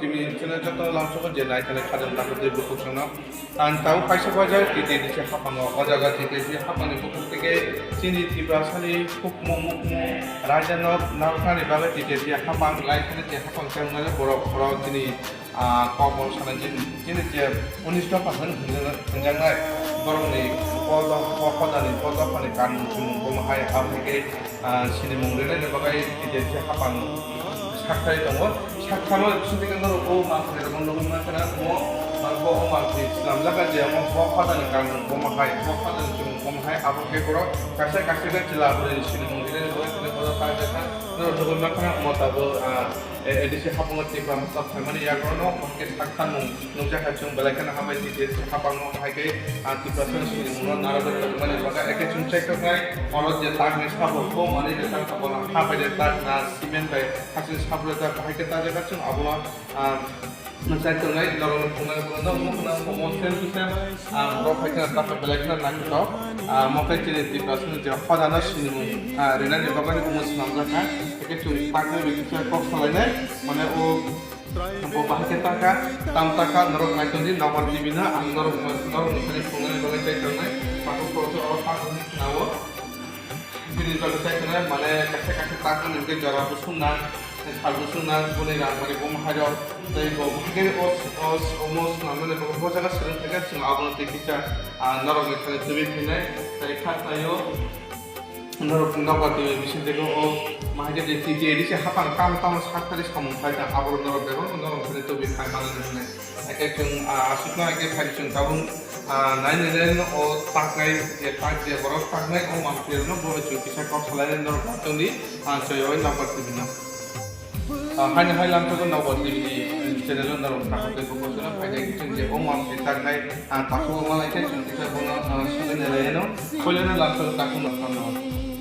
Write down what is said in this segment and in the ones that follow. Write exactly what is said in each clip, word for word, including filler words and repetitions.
Chini joto lamsogo je nai thani khajang takhuk tei bukhuk chwngno. Ang tabuk kaisa bajar T T D C haphango, o jaga T T D C haphangni bukhuk tei chini Tiprasani hukmung mukmung raida no narwknani bagwi T T D C haphang lai thani je haphang chwngnani borok borok chini, ah, kokbo sana chini, chini je unis dopha hwn hwnjak-, hwnjaknai borokni o dopha, o hodani, o dophani kanmung chumung bomo hai, abo hai khe ah, sinimung rinani bagwi T T D C haphang sakthai tongo. Sakthamo sini kan norok o mangkhorni rokno nugwi mankha na omo, ah, bo o mangkhorni swnamjak je omo bo hodani kanmung bomo hai, bo hodani chumung bomo hai, abo khe borok kaisa kaisa khe chwla bwrwi sinimung rinani bagwi tini bono ta jakha norok nugwi mankha na omo tabuk, ah, A D C haphango Tipra Motha phaimani yagrono omo khe sakthangmung. Nukjakha chwng belai kheno hambai twi twi haphangno hai khe, ah, Tiprasani sinimungno narwgwi tongmani bagwi hai khe chwng chaithoknai oro je takni sabo bo manwi je tak sabo ha bai je tak na cement bai hasing sabo le tak hai khe ta jaga chwng abono, ah, nukjak tongnai norokno phungnai bono nukna omo same to same, ah, borok hai kheno tak belai kheno naithotok, ah, mo khe chini Tiprasani je hodano sinimung, ah, rinani bagwi omo swnamjakha hai khe chwng taknai bai kisa kok salainai mane o Bo bahai khe taka, tam taka, norok nai tongdi, Nokbar T V no ang norok, norok ni thani phungnani bagwi chai tongnai, takhuk phuru khe oro tak wngwi khwnao. Bini bagwi chai tongnai, mane kaisa kaisa tak wngwi hwnkhe jora bwswk nang, sal bwswk nang, boni rang mani buma hai rok, tei bo bahai khe o, o, omo swnamnani bagwi bo jaga swrwng khe chwng abono tei kisa, ah, norok ni thani tubui phinai, tei kha taio. Norok nokbar twi bising tei o mahai khe T T A D C haphang tamo tamo sak thani samung khlai kha, abo norok bebak norok thani tubui khai manani hwnwi. Hakhe chwng, ah, aswkno hakhe phai chwng tabuk, ah, nai nai nai no o taknai je tak je borok taknai o mangpili rokno bo chwng kisa kok salai nai norok tongdi, ah, chwng nokbar twi no. Ah, haino hai lamsogo Nokbar T V ni channel o norok takhuk tei bukhuk sano phainai chwng je o mam khe taknai, ah, takhuk o malai khe chwng kisa bono, ah, sugui nai lai no. Puila no lamsogo takhuk no thangno.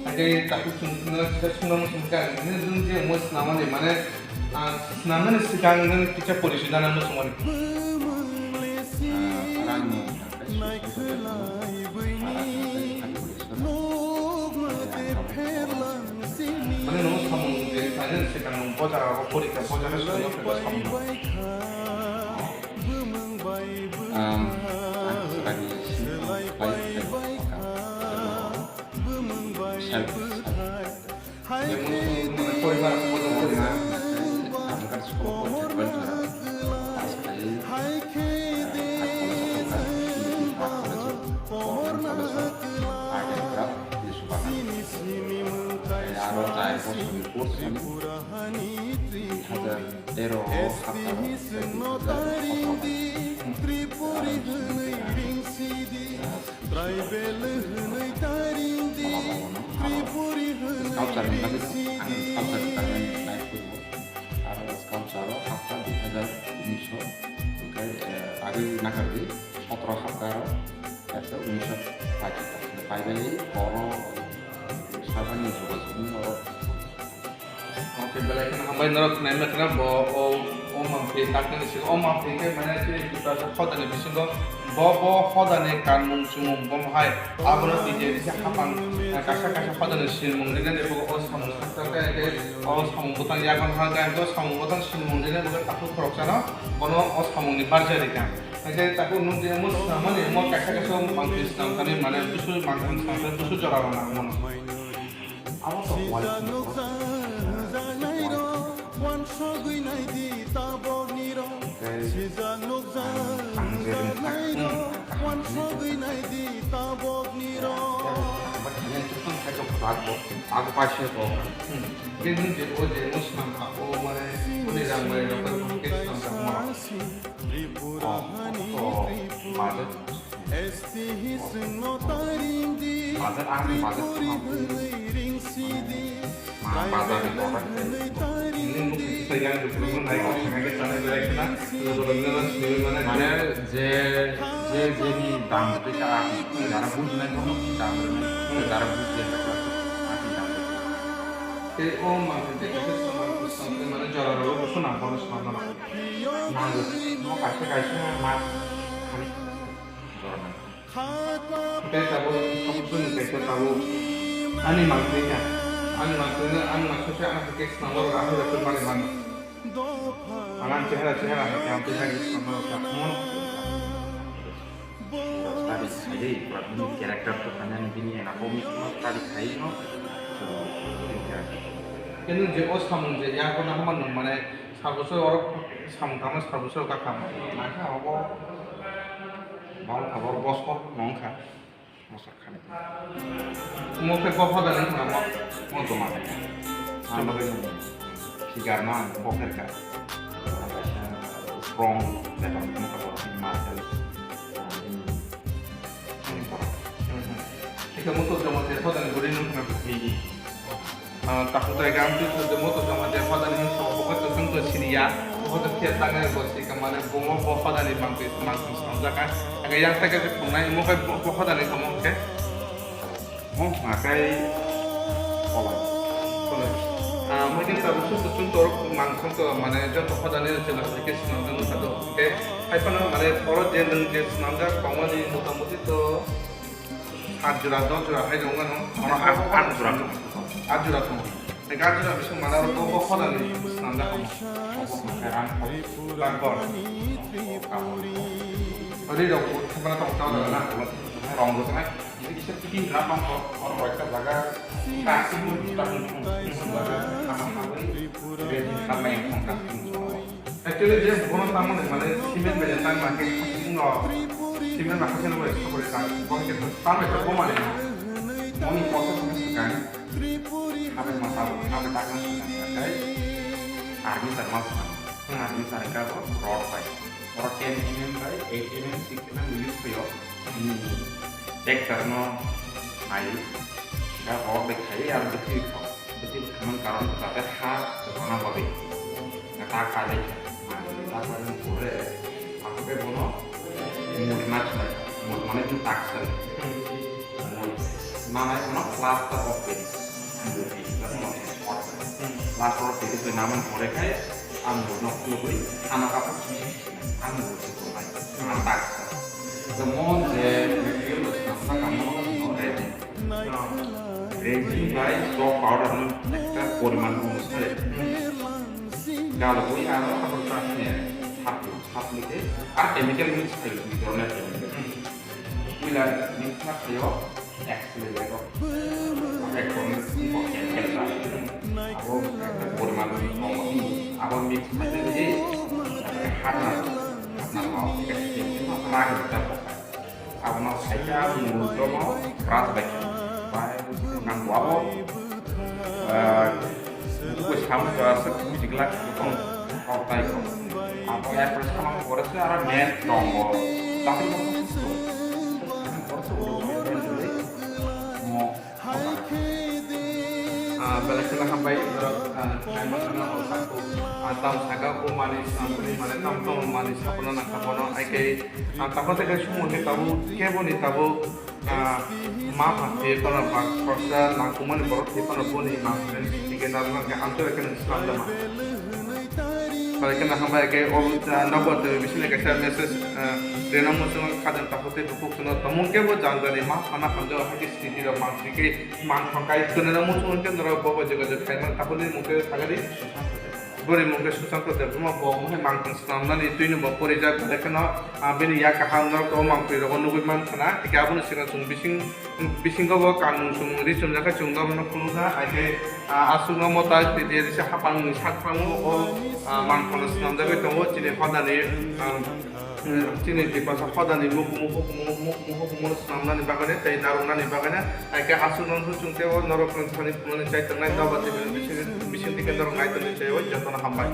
Hai khe takhuk chwng no kisa sungna muchung kha, nini nwng je omo swnamani mane, ah, swnamnani swkang nini kisa porichoi dana muchung mani. Ah, rang no. Mane nwng samung je khlainani swkang nwng bo jaga o porikha, bo jaga swkang o samung. Um, ang swkangni simi khlai khlai self, self. Jemon, mane, poribar, poribar, poribar. Ang kan school ko check ban kara. Pass khai, ah, college ko ka, college, government college, art and craft, di Supanar. Aro tai ko sini course kami, dui hajar tero hapta, dui hajar sotro. Sculpture ni bagwi ang sculpture ni bagwi nai phurio. Aro sculpture o hapta dui hajar unis o, onkhe, eh, agwi nakardi sotro hapta aro, ekta unis o paikha. Paibai oro sabani jogajog ni oro. Oke, belai kheno hambai norok khnaima khna bo o, o mangphi taknani sing o mangphi khe mane chini Tiprasa hodani bisingo bo, bo hodani kanmung chumung bomo hai abono twi twi khe hapang, eh, kaisa kaisa hodani sinimung rinani bo o samung sakha khe, khe o samung bwtang yago no hang khe o samung bwtang sinimung rinani bo takhuk khoroksano bono o samungni barja rikha. Hingkhe takhuk nwng je omo swnamani omo kaisa kaisa mangphi swnam thani mane busu mangphi swnam thani busu jora rwna omono. Abo to wal. Ang je rwngkha, hmm, ang kaham hwnwi rwngkha. Ang ba thani jotoni kaitor kwrak bo, abo paisa bo. Hmm. Khe nwng je o je omo swnam kha, o mane, boni rang bai rok bai khe swnam kha, omo. Oh, oh, oh, bazar. Bazar, ang bazar. Ma bazar ni bazar. Ini mungkin saya yang dulu pun naik ke sana naik sana, lalu lalu sendiri mana? Mana je, je, je ni dam kita, darah pun naik kono dam, darah pun dia tak masih dam. Te o mangkhe te kaisa samung samung mane jora rok bo khuna kono samung nango. Nango. Mo kaisa kaisa ma khani jora nango. Te tabo samung sung kaisa tabo ani mangkhe ka. Ani mangkhe ani mangkhe ani ke samung rok ani rok mari mano. Ang ang chehra, chehra hai khe ang twi nai sama rok kha. Study khai, pura bini character to kanya ni bini ena komi study khai no. Kenu je o samung je ya ko na hama nung mane sabo so oro samung tama sabo so ka kama. Nai kha obo bal khabo bosor nong kha. Mosok khanai. Omo khe bo hoda ni hwnma mo, mo doma khe. Ang bagwi nung sigar no ang bo kher kha. Strong, better mo kha bo muscle. Ani borok. Eka mo to joma te hoda ni guri nung hwnma bini. Ah, takhuk tai gam tu tu mo to jama de hoda ni so ko to tang to siniya. Ko to khe tang ai bo si ka mane bo mo bo hoda ni mang te mang tang sam jaka. Aga yang ta ke khong nai mo kai bo hoda ni kamo ke. Mo ma kai kola. Kola. Ah, mo ke ta su su chung to mang tang to mane jo to hoda ni chela ke sinam jang ta do. Ke hai pa na mane oro je nung je sinam jang kamo ni motamuti to At jora, dos jora hai rong ano. Ono at, at jora. At jora tong. Ega at jora bising mana ro bo hoda ni snam da kamo. Bo ko khe rang ko. Bak bor. Ri rok ko thangna tong tong na. Rong do na. Ini bisa bikin rap ko. Ono baca jaga. Kasih pun kita pun. Sama sama. Ready sama yang kongkak. Actually, je bono tamo ni mane cement bai tang ma ke no cement ma khasing bai so bai tang. Bo ke tang bai ko mane. Moni kosa ko kan. Habe ma tabo, habe tak na kan. Army sar mas kan. Army sar ka bo rod bai. Or ten M M bai eight M M, six M M use ko yo. Tractor no ai. Ka rod bai khai ar bisi ko. Bisi khaman karon jate ha rana babi. Na ta kale. Ta kale pore. Ako ke bono. Mut mach na. Mut mane tu tak sal. Mut mana kono plaster of Paris. Mut itu kan mau sport. Plaster of Paris itu naman pore kai. Ang mut no kulo beri. Anak apa? Ang mut itu mai. Ang tak sal. Kemon je material itu nasa kamu no ready. Resin bai chalk powder no ekta poriman onusare galgwi aro hapli, hapli khe ar chemical mix khaio, dui dhoroner chemical. Puila mix ma khaio accelerator, ek dhoroner chemical ba. Abo ekta poriman khaio, abo mix khaide je hapna, hapna ma ekta rang ekta. Abono saikhe ang murukjono brush bai khe. Bai nang wabo, eh, buku bai samung jora se buji glak tong kok tai kok. Abo ya pore samung pore se ara men tongo. Tapi mo mo Ah, belai kheno hambai, borok, ah, naima kheno o sakku, ah, tam saka o mani, ah, bini mane tam tong mani sapono nangkha bono, ai khe, ah, takhuk tai khe sumo khe tabuk, kebo ni tabuk, ah, ma pha thwi phano ba khoroksa nangkukmani borok thwi phano boni ma pha thwi khe narwkna khe amtwi bai kheno slam da ma. Belai kheno hambai khe o, ah, nogo twi bisingni kaisa message, ah, rwna muchungo khajang takhuk tei bukhuk kheno tongmung kebo jang jani ma phana hamjao hai khe sriti rok mang thwi khe Mangthang kai khwnana muchung hwnkhe norok bobo jogajog khaimani takhukni mung khe sagadi. Boni mung khe Susanto Debbarma, bo wngkhe mangthang swnamnani twino bo porijak, belai kheno, ah, bini yak kaham norok o mangphi rogo nugwi mankhana, hwnkhe aboni swkang chwng bising, bisingo bo kanmung chumung ri chumjakhe chwng norokno khulumkha, hai khe, ah, aswkno mota twi twi risa hapangni sak phangno o, ah, mangthangno swnamjagwi tongo chini hodani, ah, Chini Tiprasa hodani mukumu hukumu, mukumu hukumu swnamnani bagwino tei narwknani bagwino, hai khe aswk nangkuk chwng teibo norok thani phunuknani chai tongnai, nobar tei bising, bising twi khe norok nai tongwi teibo jotono hambai.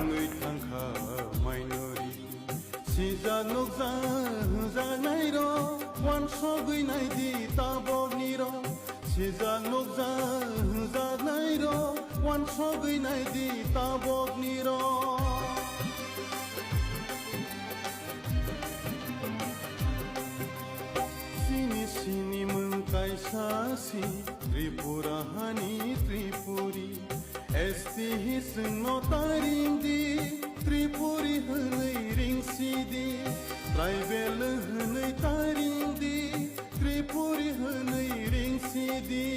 Sijak nukjak hwnjaknairok, wansugwi naidi taboknirok. Sijak nukjak hwnjaknairok, wansugwi naidi taboknirok. Chini sini mwng kaisa si Tripura hani Tripuri. S T hi chwngno ta ringdi, Tripuri hwnwi ringsidi, tribal hwnwi ta ringdi, Tripuri hwnwi ringsidi.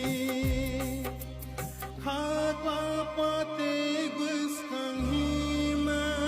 Khakla pate bwskang hima.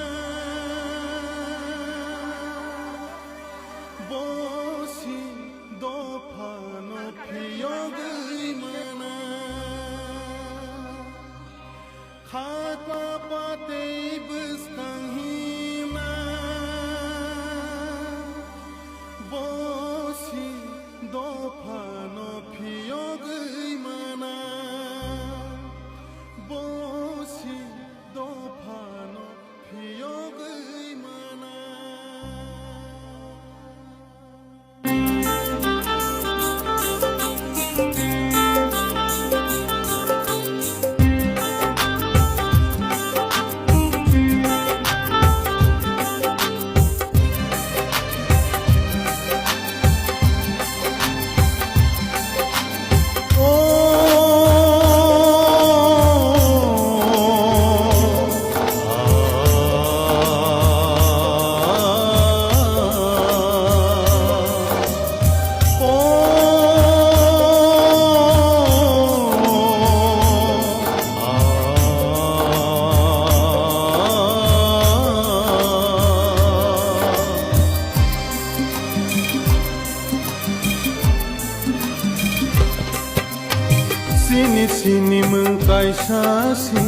Sinimung kaisa si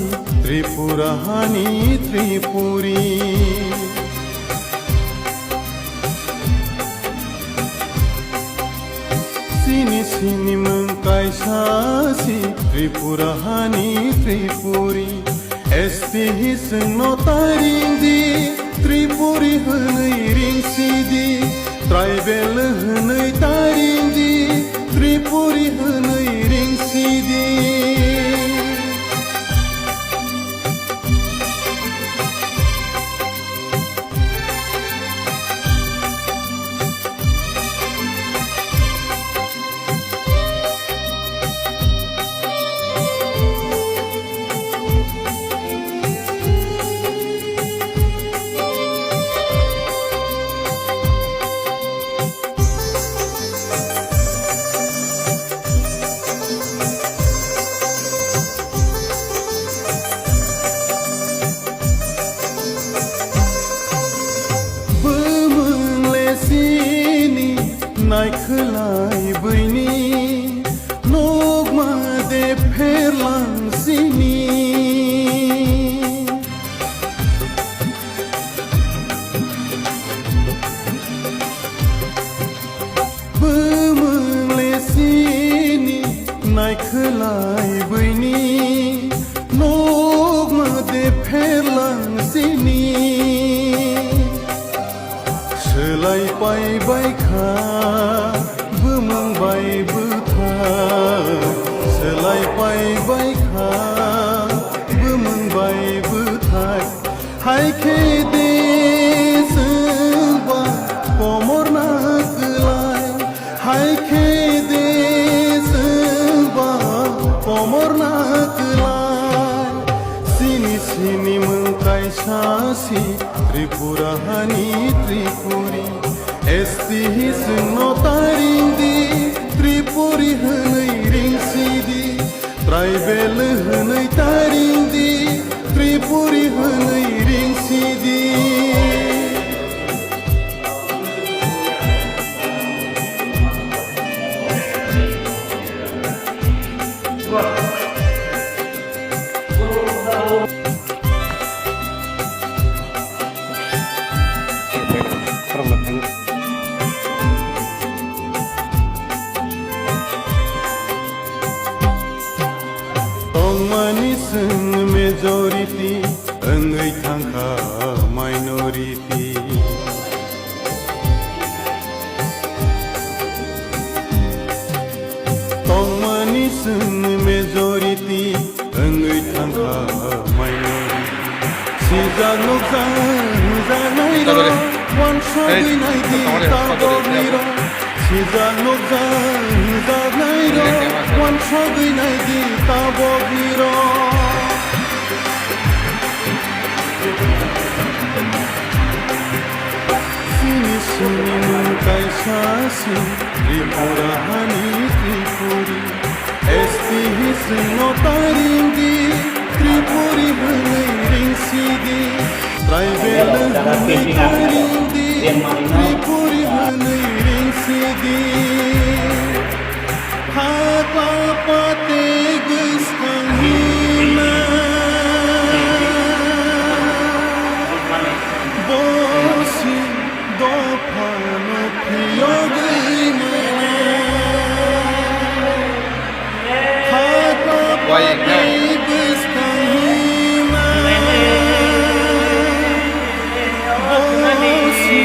Tripura hani Tripuri. Sini sinimung kaisa si Tripura hani Tripuri. S T hi chwngno taring di, Tripuri hwnwi ring sidi, tribal hwnwi taring di, Tripuri hwnwi ring sidi. Bumung le sini naikhwlai buini, nokma de pherlang sini. Bumung le sini naikhwlai buini, nokma de pherlang sini. Swlai pai bai kha bumung bai bwthai, swlai pai bai kha bumung bai bwthai. Hai khe de chwngba komor na kwlai, hai khe de chwngba komor na kwlai. Sini sini mung kaisa si Tripura hani Tripuri. S T hi chwngno taring di, Tripuri hwnwi ring sidi. Tribal hwnwi taring di, Tripuri hwnwi ring sidi. Tongmani chwng majority, wngwi thangkha minority. Tongmani chwng majority, wngwi thangkha minority. Sijak nukjak hwnjaknairok, wansugwi naidi taboknirok. Sijak nukjak hwnjaknairok, wansugwi naidi taboknirok. Sini sini mung kaisa si Tripura hani Tripuri. S T hi chwngno taring di, Tripuri hwnwi ring sidi. Tribal hwnwi taring di, Tripuri hwnwi ring sidi. Hakla pate bwskang hima. Bosi dophano phiyogwi mano. Hakla pate bwskang hima. Bosi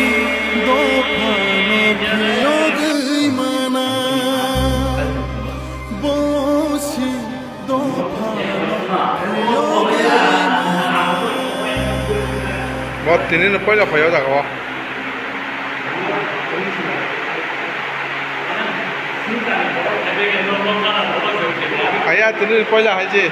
dophano phiyogwi mana. Bosi dophano phiyogwi mana. Bo tini no poila phai o jaga o. Aya tini no poila hai je.